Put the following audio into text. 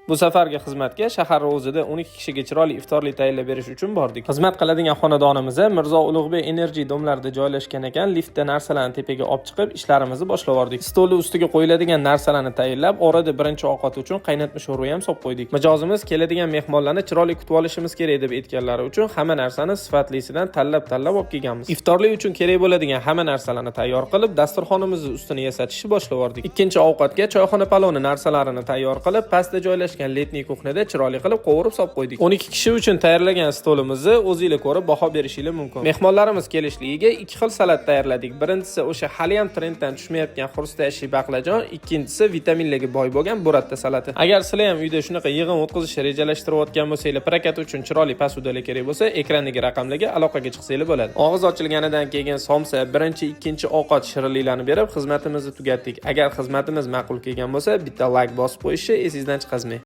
Bu safargi xizmatga shahar o'zida 12 kishiga chiroyli iftorlik tayyorlab berish uchun bordik. Xizmat qiladigan xonadonimiz Mirzo Ulug'bek Energy domlarida joylashgan ekan. Liftda narsalarni tepaga olib chiqib, ishlarimizni boshlab yubordik. Stolni ustiga qo'yiladigan narsalarni tayyorlab, orada birinchi ovqat uchun qaynatma sho'rva ham solib qo'ydik. Mijozimiz keladigan mehmonlarni chiroyli kutib olishimiz kerak deb aytganlari uchun hamma narsani sifatlisidan tanlab-tanlab olib kelganmiz. Iftorlik uchun kerak bo'ladigan hamma narsalarni tayyor qilib, dasturxonimizni ustini yasatishni boshlab yubordik. Ikkinchi ovqatga choyxona palovni narsalarini tayyor qilib, pastda joylashgan летний кухня da chiroyli qilib qovurib solib qo'ydik. 12 kishi uchun tayyorlagan stolimizni o'zinglar ko'rib baho berishinglar mumkin. Mehmonlarimiz kelishligiga ikki xil salat tayyorladik. Birinchisi o'sha hali ham trenddan tushmayotgan хрустящий baqlajon, ikkinchisi vitaminlarga boy bo'lgan burrata salati. Agar sizlar ham uyda shunaqa yig'in o'tkazishni rejalashtirayotgan bo'lsanglar, prokat uchun chiroyli посуда lar kerak bo'lsa, ekrandagi raqamlarga aloqaga chiqsanglar bo'ladi. Og'iz ochilganidan keyin somsa, birinchi, ikkinchi ovqat shirinliklarni berib, xizmatimizni tugatdik. Agar xizmatimiz ma'qul kelgan bo'lsa, bitta layk bosib qo'yishni esingizdan chiqazmang.